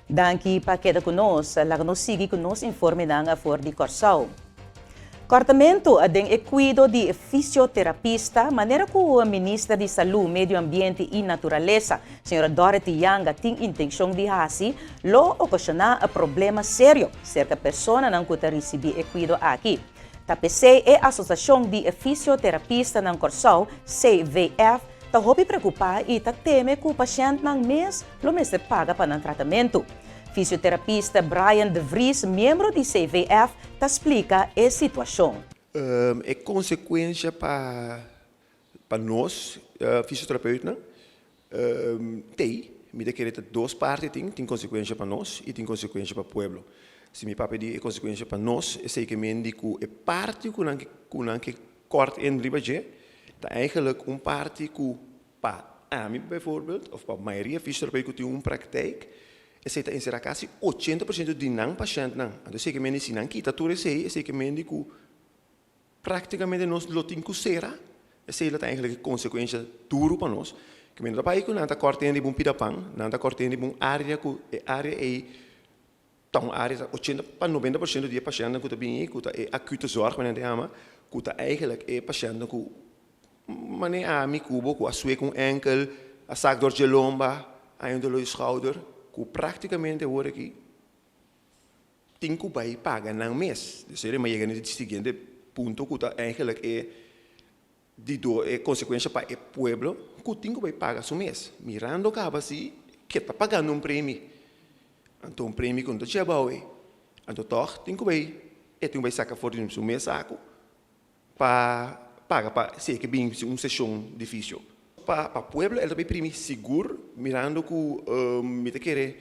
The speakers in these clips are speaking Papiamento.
Danki pa keda ku nos. Laga nos sigui ku nos informenan for di Kòrsou. Kòrtamentu den e kuido di fisioterapista, manera ku Minister di Salú, Medio Ambiente i Naturalesa, señora Dorothy Janga tin intenshon di hasi, lo okashoná problema serio serka personanan ku ta risibí e kuido aki. Ta p'esei e Asosiashon di Fisioterapistanan Kòrsou, CVF, ta hopi preokupá i ta teme ku pashèntnan mes lo mester paga pa nan tratamentu. Fisioterapista Brian de Vries, miembro di CVF, ta splika e situashon. E konsekuensha pa pa nos fisioterapeutnan t'ei, mi ta kere ta dos parti tin, tin konsekuensha pa nos i tin konsekuensha pa pueblo. Si mi papia di e konsekuensha pa nos, esei ke men di ku e parti ku nan ku nan ke kòrt in riba dje ta eigenlijk un parti ku pa ami bijvoorbeeld of pa mayoria fisioterapeut ku tin un praktijk, esei ta enserá kasi 80% di nan pashèntnan. Anto esei ke men di si nan kita tur esei, esei ke men di ku Práktikamente nos lo tin ku sera, esei lo ta eigenlijk e konsekuensha duru pa nos. Ke men no ta bai ku nan ta kòrt'e riba un pida pan, nan ta kòrt'e riba un área ku e área ei ta un área ta ochenta pa 90% di e pashèntnan ku ta bini ei ku ta e acute zorg ku nan ta yama, ku ta eigenlijk e pashèntnan ku manera ami ku bo ku a suek un ènkel, a sak dor dje lomba, a un dolor di skouder, ku práktikamente awor aki tin ku bai paga nan mes. Dus e yega na e siguiente punto ku ta eigenlijk e di do e konsekuensha pa e pueblo ku tin ku bai paga su mes. Mirando kaba si ke ta pagando un premi. Anto un premi ku no ta dje abou ei. Anto tòg tin ku bai e tin ku bai saka for di su mes saku pa paga pa si e ke bin un seshon di fisio. Pa pa pueblo el ta bai primi sigur mirando ku mi ta kere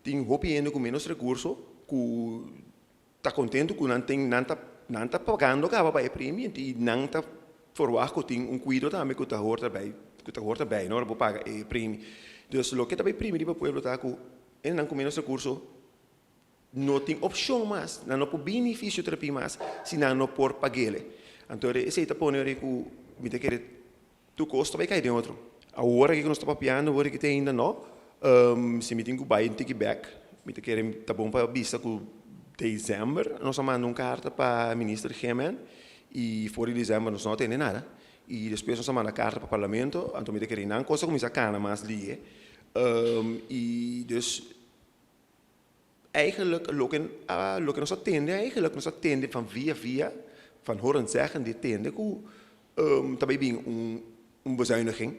tin hopi hende ku menos rekurso ku ta kontentu ku nan tin nan ta nan ta pagando kaba pa e primi i nan ta forwagt ku tin un kuido tambe ku ta hor ta bai ku ta hor ta bai no ora bo paga e primi. Dus loke ta bai primi riba pueblo ta ku hendenan ku menos rekurso No tin opshon mas, nan no por bini fisioterapia mas si nan no por pag'ele. Anto esei ta pone ora ku mi ta kere tur kos ta bai kai den otro. Awor aki ku nos ta papiando, awor aki te ainda no. Si mi tin ku bai un tiki bek, mi ta kere ta bon pa bisa ku desèmber nos a manda un karta pa minister Gemen i for di desèmber nos no a tende nada. I despues nos a manda karta pa parlamento, anto mi ta kere nan kos a kuminsá kana mas lihe. I dus. Eigenlijk loke loke nos a tende eigenlijk nos a tende van via via van horen zeggen di tende ku ta bai bin un un bezuiniging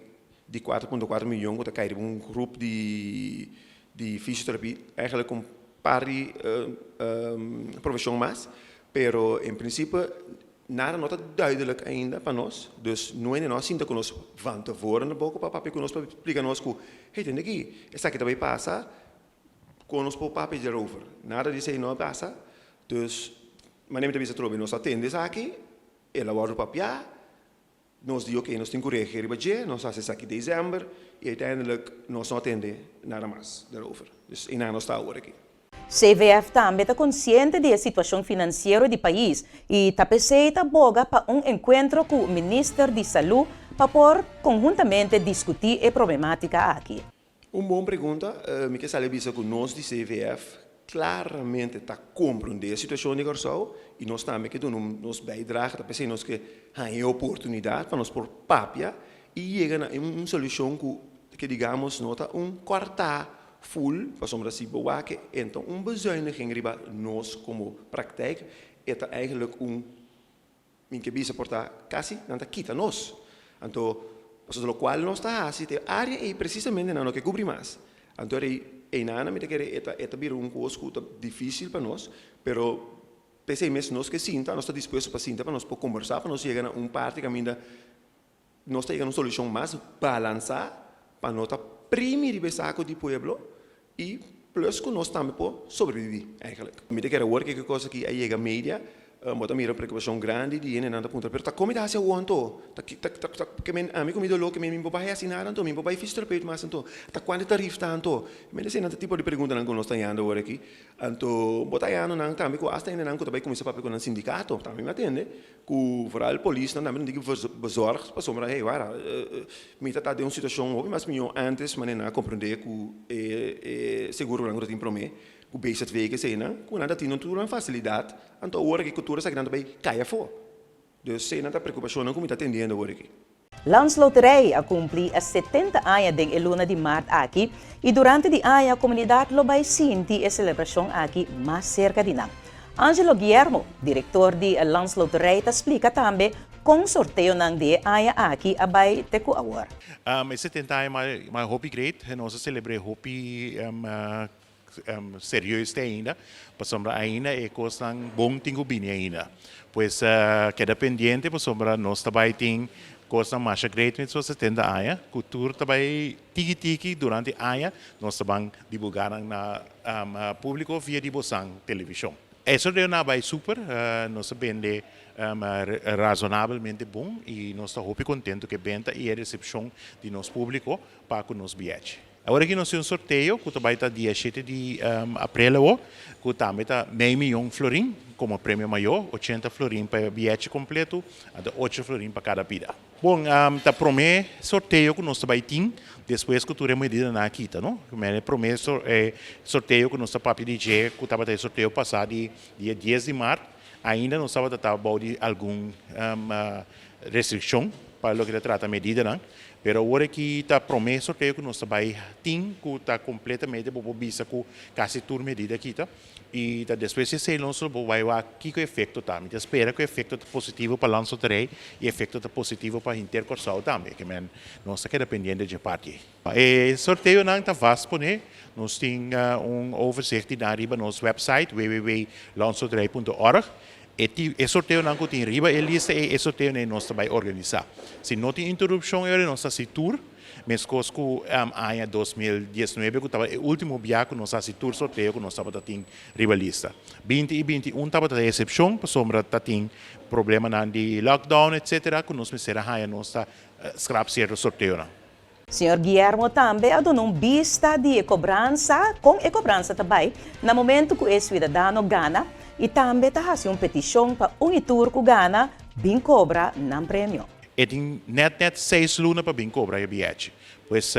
di 4.4 miljoen ku ta kai riba un groep di di fisioterapie eigenlijk un par di profeshon mas pero en principe nada no ta duidelijk ainda pa nos dus no hende no a sinta ku nos van tevoren na boko pa papia ku nos pa splika nos ku hey tende aki esaki ta bai pasa. Kon nos por papia djarover? Nada di esei no a pasa. Dus, manera mi ta bisa atrobe, nos a tende esaki, el a wòrdu papiá, nos di oke, nos tin ku reageer riba dje, nos a hasi esaki desèmber i uiteindelijk nos no a tende nada mas djarover. Dus einan nos ta awor aki. CVF tambe ta konsiente di e situashon finansiero di pais i ta p'esei ta boga pa un enkuentro ku Minister di Salú pa por konhuntamente diskutí e problemátika aki. Un bon pregunta. Mi ke sali bisa ku nos di CVF klaramente ta komprondé e situashon di Kòrsou i nos tambe ke duna nos bijdrage. Ta p'esei nos ke haña e oportunidat pa nos por papia i yega na un solushon ku ke digamos no ta un kòrtá ful pasobra si bo wak e ta un bezuiniging riba nos komo praktijk e ta eigenlijk un Mi ke bisa por ta kasi nan ta kita nos. Anto, pasobra lokual nos ta hasi ta e área ei presisamente nan no ke kubri mas. Anto rei einana mi ta kere e ta e ta bira un kos ku ta difísil pa nos, pero p'esei mes nos ke sinta, nos ta dispuesto pa sinta pa nos por kombersá, pa nos yega na un parti kaminda nos ta yega na un solushon mas balansá pa no ta primi riba e sako di pueblo i plus ku nos tambe por sobreviví eigenlijk. Mi ta kere awor ke e kos aki a yega media. Bo ta mira un preokupashon grandi di hendenan ta puntra, pero ta kon mi ta hasi awor anto? Ta ta ta ta ke men ami ku mi doló ke men mi por bai hasi nada anto? Mi por bai fisioterapeut mas anto? Ta kuantu tarif ta anto? Men esei nan ta tipo di preguntanan ku nos ta yanda awor aki. Anto bo ta yanda nan tambe ku asta hendenan ku ta bai kuminsá papia ku nan sindikato tambe mi a tende ku vooral polisnan tambe nan tin ki bezorgd pasobra hey wara mi ta ta den un situashon hopi mas mihó antes manera nan a komprendé ku e seguronan ku ta tin promé ku BZW ke eseinan ku nan ta tin nan tur nan fasilidat anto awor aki ku tur esakinan ta bai kai afó dus eseinan ta preokupashonnan ku mi ta atendiendo awor aki. Landsloterij a kumpli 70 aña den e luna di mart aki i durante di aña komunidat lo bai sinti e selebrashon aki mas serka di nan. Angelo Guillermo, direktor di Landsloterij ta splika tambe kon sorteonan di e aña aki a bai te ku awor. E 70 aña mai hopi great, nos a selebr'é hopi serieus te ainda, pasobra ainda e kosnan bon tin ku bini ainda. Pues keda pendiente pasobra nos ta bai tin kosnan masha great met su 70 aña ku tur ta bai tiki tiki durante aña nos ta ban divulga nan na publico via di bosan televishon. E sorteo nan a bai super, nos a bende razonabelmente bon i nos ta hopi kontento ku e benta i e resepshon di nos publico pa ku nos bièchi. Awor aki nos tin un sorteo ku ta bai ta dia shete di aprel awo, ku tambe ta mei miyon florin komo premio mayor, ochenta florin pa e bièchi kompleto, anto ocho florin pa kada pida. Bon, ta promé sorteo ku nos ta bai tin despues ku tur e medidanan a kita, no? E promé sorteo ku nos ta papia di dje ku tabata e sorteo pasá di dia dies di mart, ainda nos tabata ta bou di algun restrikshon pa loke ta trata medidanan. Pero awor aki ta prome sorteo ku nos ta bai tin ku ta kompletamente bo por bisa ku kasi tur medida kita i ta despues di esei nos lo por bai wak kiko efekto ta. Mi ta spera ku efekto ta positivo pa Landsloterij i efekto ta positivo pa henter Kòrsou tambe. Ke men nos ta keda pendiente dje parti ei. E sorteonan ta vast pone. Nos tin un overzicht di nan riba nos website www.landsloterij punto org. E ti e sorteonan ku tin riba e lista ei, e sorteonan ei nos ta bai organisá. Si no tin interupshon e ora nos ta hasi tur, meskos ku aña 2019 ku tabata e último bia ku nos a hasi tur sorteo ku nos tabata tin riba lista. Binti i 21 tabata e esepshon pasobra ta tin problemanan di lockdown etsetera ku nos mester a haña nos ta skrap sierto sorteonan. Señor Guillermo tambe a duna un bista di e kobransa, kon e kobransa ta bai na momento ku e suidadano gana i tambe ta hasi un petishon pa un i tur ku gana bin kobra nan premio. E tin nèt nèt seis luna pa bin kobra e bièchi. Pues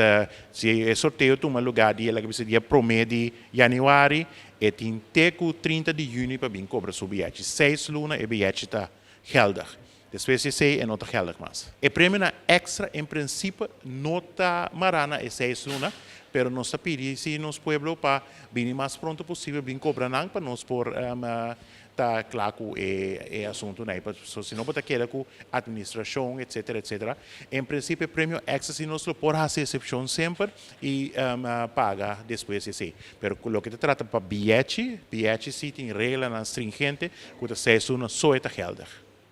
si e sorteo tuma lugá dia laga bisa dia promé di yanüari, e tin te ku 30 di yüni pa bin kobra su bièchi. Seis luna e bièchi ta geldig. Despues di esei e no ta geldig mas. E premionan extra en principe no ta mará na e seis luna, pero nos ta pidi si nos pueblo pa bini mas pronto posibel bin cobra nan pa nos por ta cla cu e asuntonan ei. Pasobra si no bo ta keda cu administracion etcetera etcetera. En principe e premio extra si nos lo por haci excepcion semper y paga despues di esei. Pero cu loke ta trata pa biyechi, biyechi si tin reglanan stringente cu ta seis luna so e ta geldig.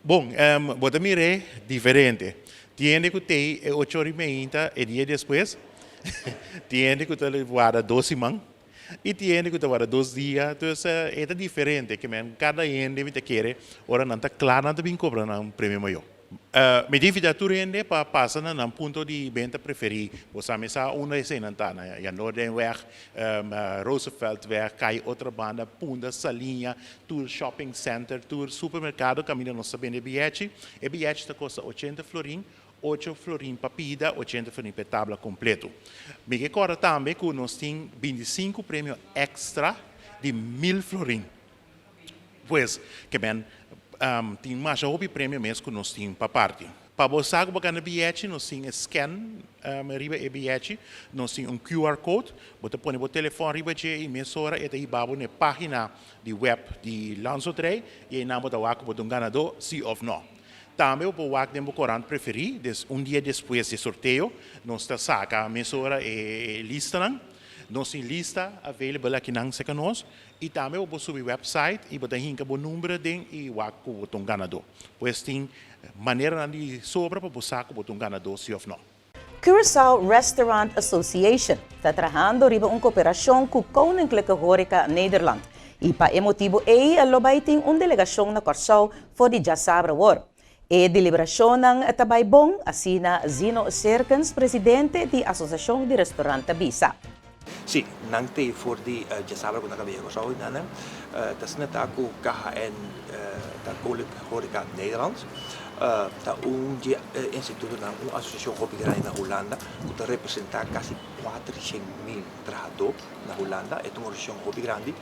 Bon, bo ta mir'é diferente. Tin hende ku t'ei e ocho ora i meinta e dia despues, tin hende ku ta warda dos siman i tin hende ku ta warda dos dia. Dus e ta diferente. Ke men kada hende mi ta kere ora nan ta kla nan ta bin kobra nan premio mayor. Mi ta invitá tur hende pa pasa na nan punto di benta preferí. Bo sa mi sa unda eseinan ta, na Jan Noordenweg, Rooseveltweg, Kai Otrabanda, Punda, Saliña, Tur shopping center, tur supermercado caminda nos ta bende biyechi. E biyechi ta costa 80 florin, 8 florin pa pida, 80 florin pa e tabla completo. Mi ke corda tambe cu nos tin 25 premio extra di 1000 florin. Pues, ke men tin masha hopi premio mes cu nos tin pa parti. Pa bo sa ku bo gana biyechi, nos tin e scan riba e biyechi, nos tin un QR code, bo ta pone bo telefòn riba dje i mesora e ta hiba bo na e página di web di Landsloterij i einan bo ta wak ku bo ta un ganadó si òf nò. Tambe bo por wak den bo korant preferí, des un dia despues di e sorteo nos ta saka mesora e listanan. Nos tin lista available akinan serka nos i tambe bo por subi website i bo ta hinka bo number aden i wak ku bo ta un ganadó. Pues tin maneranan di sobra pa bo sa ku bo ta un ganadó si òf nò. Curaçao Restaurant Association ta trahando riba un koperashon ku Koninklijke Horeca Nederland. I pa e motibu ei lo bai tin un delegashon na Kòrsou for di djasabra awor. E deliberashonnan ta bai bon, asina Zino Serkens, presidente di Asosiashon di Restorant ta bisa. Sí, nan t'ei for di djasabra ku nan ta bia Kòrsou i nan ta asina ta ku KHN ta Koninklijke Horeca Nederland ta un di e institutonan, un asosiashon hopi grandi na Hulanda ku ta representá kasi 400,000 trahadó na Hulanda. E ta un organisashon hopi grandi.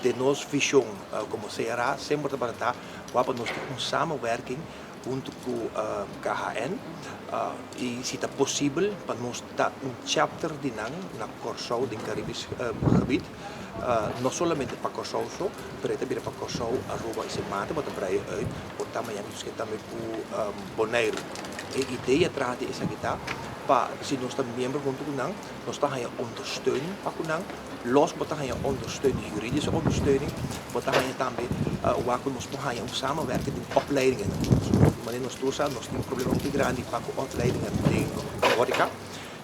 Den nos vishon komo CRA semper tabata ta wak pa nos tin un samenwerking huntu ku KHN i si ta posibel pa nos ta un chapter di nan na Kòrsou den Karibisch gebied, no solamente pa Kòrsou so, pero e ta bira pa Kòrsou, Aruba i Sint Maarten, bo ta brei uit por ta mañana nos ke tambe ku Boneiru. E idea tras di esaki ta pa si nos ta miembro huntu ku nan, nos ta haña ondersteuning pa ku nan, los bo ta haña ondersteuning, juridische ondersteuning, bo ta haña tambe wak ku nos por haña un samenwerking den opleidingen. Manera nos tur sa, nos tin un problema hopi grandi pa ku opleidingen den horeca,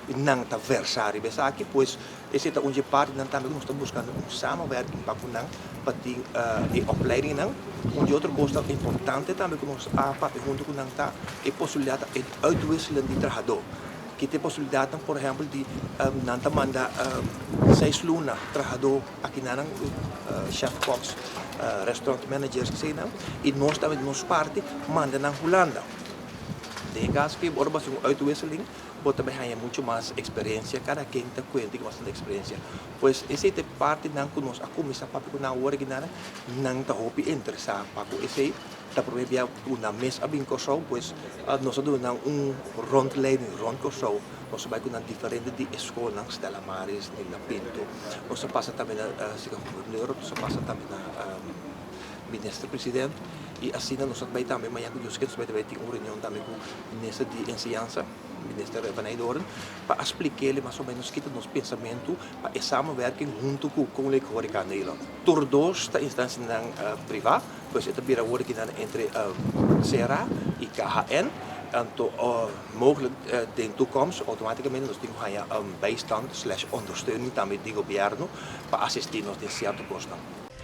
i nan ta versa riba esaki, pues esei ta un dje partinan tambe ku nos ta buskando un samenwerking pa ku nan pa tin e opleidingennan. Un di otro kos importante tambe ku nos a papia huntu ku nan ta e posibilidat di uitwisselen di trahadó. Ki ta e posibilidatnan, por ehèmpel, di nan ta manda seis luna trahadó aki na nan, chef koks, restaurant managers, eseinan, i nos tambe di nos parti manda nan Hulanda. Den e kaso aki, ora bo hasi un uitwisseling, bo ta bai haña muchu mas eksperensia, kada ken ta kuenta ku bastante eksperensia. Pues esei ta e partinan ku nos a kuminsá papia ku nan awor aki nan, nan ta hopi interesá pa ku esei. Ta promé bia ku nan mes a bin Kòrsou, pues nos a duna nan un rondleiding rònt Kòrsou. Nos a bai ku nan diferente di e skolnan, Stella Maris, Nilda Pinto. Nos a pasa tambe na Sika Gobernador, nos a pasa tambe na Minister President i asina nos a bai tambe mañana ku Dios ke nos a bai tin un reunion tambe ku Minister di Enseñansa, Minister Van Heydoorn, pa a splik'é mas o ménos kita nos pensamentu pa e samenwerking huntu ku Koninklijke Horeca Nederland. Tur dos ta instansianan privá. Pues e ta bira awor aki nan entre CRA i KHN. Anto mogelijk den toekomst automaticamente nos tin ku haña bijstand slash ondersteuning tambe di gobierno pa asistí nos den sierto kosnan.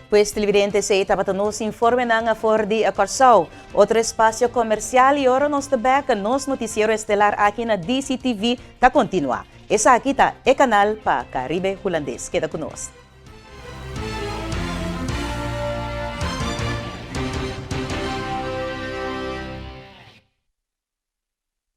Pues televidente esei tabata nos informenan for di Kòrsou. Otro espasio komersial i ora nos ta bèk nos notisiero estelar aki na DCTV ta kontinuá. Esaki ta e kanal pa Karibe Hulandes. Keda ku nos.